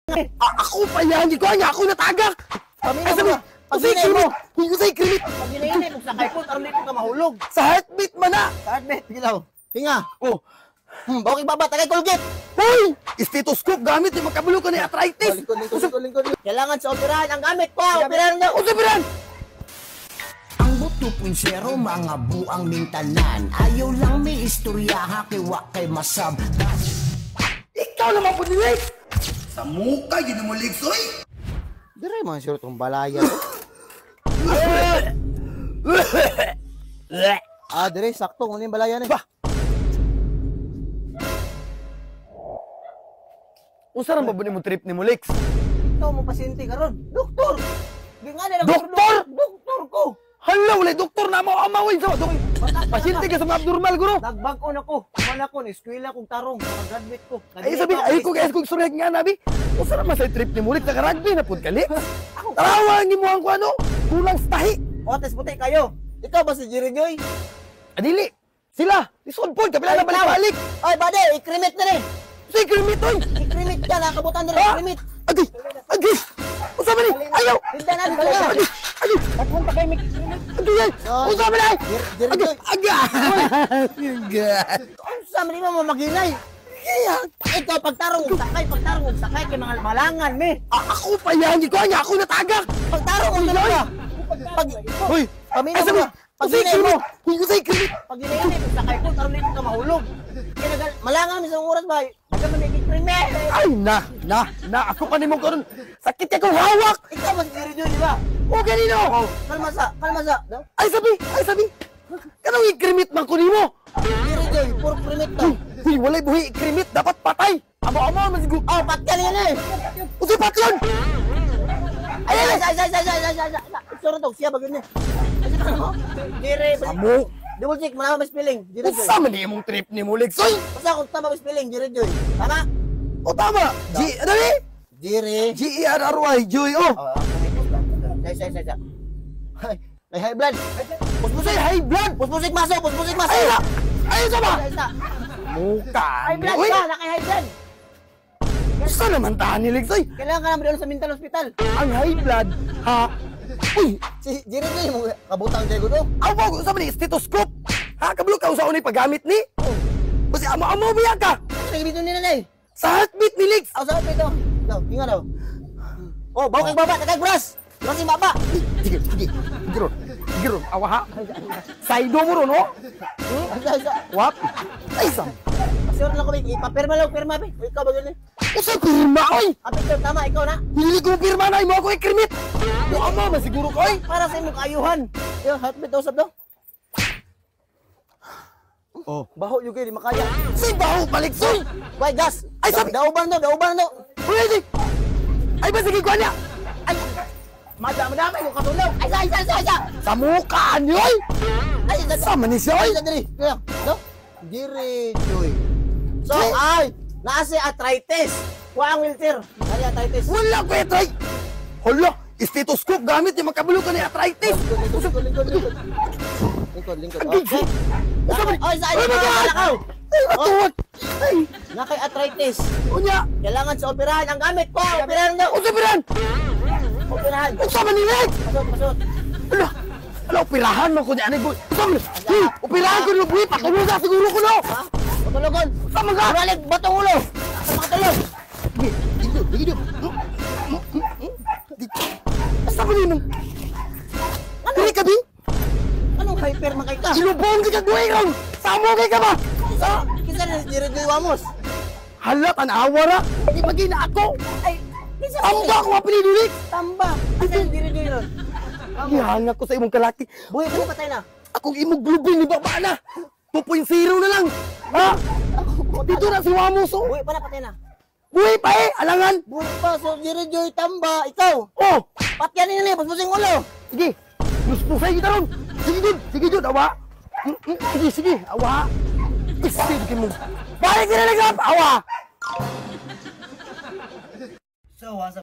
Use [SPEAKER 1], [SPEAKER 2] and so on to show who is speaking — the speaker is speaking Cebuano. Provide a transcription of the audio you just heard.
[SPEAKER 1] Ako pa yan, ko nga ako natagak.
[SPEAKER 2] Pamina
[SPEAKER 1] Ay, sabi,
[SPEAKER 2] mo.
[SPEAKER 1] usay
[SPEAKER 2] Paghinay mo.
[SPEAKER 1] krimit, usay krimit.
[SPEAKER 2] Paghinay kung sakay ko, aron dito ka mahulog.
[SPEAKER 1] Sa heartbeat man na.
[SPEAKER 2] Sa heartbeat, gilaw. Hinga.
[SPEAKER 1] Oh.
[SPEAKER 2] Bawang ibaba, tagay Colgate.
[SPEAKER 1] Hoy! Stethoscope gamit yung magkabulo ko ni arthritis.
[SPEAKER 2] Lingkod, lingkod, lingkod, lingkod. Kailangan sa operahan ang gamit ko. Operahan na.
[SPEAKER 1] Usay piran!
[SPEAKER 3] Ang buto 2.0 mga buang mintanan. Ayaw lang may istorya ha kay wa kay masab.
[SPEAKER 1] Ikaw naman po ni Lex! Sa mukha, yun mo Lex, oy!
[SPEAKER 2] Dire mga sure tong balaya. Ah, dire sakto nguni balaya ni.
[SPEAKER 1] Ba? Unsa ra ba mo trip ni mo, Lex?
[SPEAKER 2] Ikaw mo pasyente karon. Doktor. Di nga na
[SPEAKER 1] Doktor?
[SPEAKER 2] Doktor ko.
[SPEAKER 1] Hala, walay doktor na mo amawin sa dok. Pasyente ka sa mga abnormal guro.
[SPEAKER 2] Nagbag-on ako. Wala ko ni eskwela kong tarong, nakagraduate ko.
[SPEAKER 1] Ay sabi, ay ko guys kung sureg nga nabi. Unsa ra man sa trip ni mo, Lex? Naka-rugby na pud kali. Tarawa ni mo ang kuano, kulang sa tahi.
[SPEAKER 2] Otes puti kayo. Ikaw ba si Jerry Joy?
[SPEAKER 1] Adili. Sila, lisod pod kapila na balik-balik.
[SPEAKER 2] Ay, bade, i-cremate na rin.
[SPEAKER 1] Say kremit oy.
[SPEAKER 2] I-cremate ka, nakabutan na rin,
[SPEAKER 1] Ha?
[SPEAKER 2] i-cremate.
[SPEAKER 1] Agay! Agay! Unsa man ni? Ayaw!
[SPEAKER 2] Tinda na, tinda na.
[SPEAKER 1] Agay! Agay!
[SPEAKER 2] Pagpunta kayo, may cremate.
[SPEAKER 1] Agay! Unsa man ni?
[SPEAKER 2] Jerry
[SPEAKER 1] Agay!
[SPEAKER 2] Joy.
[SPEAKER 1] Agay! Agay!
[SPEAKER 2] Unsa man mo maginay? Ikaw pagtarong og sakay, pagtarong og sakay kay mga malangan me.
[SPEAKER 1] Ako pa yan, ko nga ako natagak.
[SPEAKER 2] Pagtarong og dalawa. Pag
[SPEAKER 1] Hoy,
[SPEAKER 2] Pamina
[SPEAKER 1] ay sabi,
[SPEAKER 2] mo.
[SPEAKER 1] usay
[SPEAKER 2] Paghinay mo.
[SPEAKER 1] krimit, usay krimit.
[SPEAKER 2] Pag ginayaan eh, sakay ko, tarong dito ka mahulog. Kaya malangan mi sa oras ba? Daga man i-cremate.
[SPEAKER 1] Ay na, na, na, ako pa nimo karon. Sakit kay kong hawak.
[SPEAKER 2] Ikaw ba si Jerry Joy, di ba?
[SPEAKER 1] O ganino.
[SPEAKER 2] Kalma sa, kalma sa. No?
[SPEAKER 1] Ay sabi, ay sabi. Kanang i-cremate man ko nimo.
[SPEAKER 2] Jerry Joy, puro cremate to.
[SPEAKER 1] Uy, uy, walay buhi i-cremate, dapat patay. Amo-amo man siguro.
[SPEAKER 2] Oh, patyan yan eh.
[SPEAKER 1] Usay patyon.
[SPEAKER 2] Ay, ay, ay, ay, ay, ay, ay, ay, ay, Sure to, siya ba yun eh? Ay, siya mo? Jerry,
[SPEAKER 1] Amo.
[SPEAKER 2] Double check, malaman may spelling. Jerry Joy.
[SPEAKER 1] Unsa man ni imong trip ni mo, Lex? Oy,
[SPEAKER 2] Basta kung tama may spelling, Jerry Joy. Tama?
[SPEAKER 1] o tama. G, ano ni?
[SPEAKER 2] Jerry.
[SPEAKER 1] G E R R Y, Joy, oh.
[SPEAKER 2] Oh, ay, ay, ay, ay. Ay, may high blood.
[SPEAKER 1] Usay high blood.
[SPEAKER 2] Puspusik maso, puspusik maso.
[SPEAKER 1] Ay, na. Ay, sama.
[SPEAKER 2] Ay, sa.
[SPEAKER 1] Muka.
[SPEAKER 2] High blood
[SPEAKER 1] Uy,
[SPEAKER 2] ka, naka high blood.
[SPEAKER 1] Usa naman ta ni Lex, oy.
[SPEAKER 2] Kailangan ka naman doon sa mental hospital.
[SPEAKER 1] Ang high blood, ha? Uy,
[SPEAKER 2] Si Jerry Joy, mong kabutang kay gudo.
[SPEAKER 1] awa ko sa man stethoscope. Ha, kabalo ka usa unay paggamit ni? Kasi amo-amo biya ka.
[SPEAKER 2] Ano nagibito nila na eh?
[SPEAKER 1] Sa heartbeat ni Lex.
[SPEAKER 2] Aw, sa ito. Daw, hinga daw. Oh, bawa kay baba, tagay bras. Bras yung baba.
[SPEAKER 1] Sige, sige. Sige ron. Sige ron. Awa ha. Saido mo ron, oh.
[SPEAKER 2] Ay, ay, ay.
[SPEAKER 1] Wap. Ay, sam.
[SPEAKER 2] Sure lang ko, Big. Ipapirma lang, pirma, Big. Ikaw ba yun eh?
[SPEAKER 1] Usa pirma, oy.
[SPEAKER 2] Ah, picture, tama, ikaw na.
[SPEAKER 1] Hili ko pirma na, imo ako i-cremate. Mo amo, masiguro ko, oy.
[SPEAKER 2] Para sa imong kaayuhan. Yo, heartbeat usab daw.
[SPEAKER 1] Oh.
[SPEAKER 2] Baho yung kayo, di makaya.
[SPEAKER 1] Say baho balik, soy.
[SPEAKER 2] Why, gas?
[SPEAKER 1] Ay, sabi-
[SPEAKER 2] Dauban no, dauban no.
[SPEAKER 1] Uy, ay, ay, ba sige ko niya?
[SPEAKER 2] Ay, madami madami kung katulaw. Ay, sa, sa, sa, sa.
[SPEAKER 1] Sa mukha niyo, oy.
[SPEAKER 2] Ay, sa,
[SPEAKER 1] Sa man ni siya, oy.
[SPEAKER 2] Ay, sa, diri. Kaya, no? Diri, Joy. So, ay, nasa arthritis. Kuha ang wheelchair. Ay, arthritis.
[SPEAKER 1] Wala ko ito, ay. Hala, stethoscope gamit yung magkabulo ka ni arthritis.
[SPEAKER 2] Lingkod, lingkod, lingkod, lingkod. Lingkod, lingkod.
[SPEAKER 1] Agay,
[SPEAKER 2] Okay.
[SPEAKER 1] Usa man.
[SPEAKER 2] Ay, sa, ay,
[SPEAKER 1] Ay, my God!
[SPEAKER 2] ay,
[SPEAKER 1] Ay, matuwag. Ay,
[SPEAKER 2] Nakay arthritis.
[SPEAKER 1] unya.
[SPEAKER 2] Kailangan sa operahan ang gamit ko. Operahan daw.
[SPEAKER 1] Usa piran.
[SPEAKER 2] Operahan.
[SPEAKER 1] Usa man ni Lex.
[SPEAKER 2] Pasok, pasok.
[SPEAKER 1] Ala, ala, operahan man ko ni anay boy. Usa man. Uy, operahan ko ni boy. Patulog na siguro ko no.
[SPEAKER 2] Ha? Patulugon.
[SPEAKER 1] Usa man ka.
[SPEAKER 2] Balik, batong ulo. Sa mga tulog.
[SPEAKER 1] Sige, sige, sige. Asa man yun? Ano? Dili ka, bi?
[SPEAKER 2] Anong hyper man kay ka?
[SPEAKER 1] Ilubong ka buhay ron. Samo kay ka ba?
[SPEAKER 2] Sa, kinsa na si Jerry Joy Wamos?
[SPEAKER 1] Hala, tanawa ra. Di magina ako.
[SPEAKER 2] Ay, kinsa man
[SPEAKER 1] Tamba ako mapilido, Lex.
[SPEAKER 2] Tamba. Asa si Jerry Joy ron?
[SPEAKER 1] Gihanga ko sa imong kalaki.
[SPEAKER 2] Buhay pa na patay na.
[SPEAKER 1] Akong imong global ni baba na. 2.0 na lang. Ha? Dito na si Wamos, oh.
[SPEAKER 2] Buhay pa na patay na.
[SPEAKER 1] Buhay pa eh, alangan.
[SPEAKER 2] Buhay pa so Jerry Joy Tamba, ikaw.
[SPEAKER 1] Oh,
[SPEAKER 2] Patyan nila, puspusing ulo.
[SPEAKER 1] sige. Puspusay kita ron. Sige, Jud. Sige, Jud. Awa. Sige, sige. Awa. Sige mo. Balik sila nag Awa.
[SPEAKER 2] So, what's up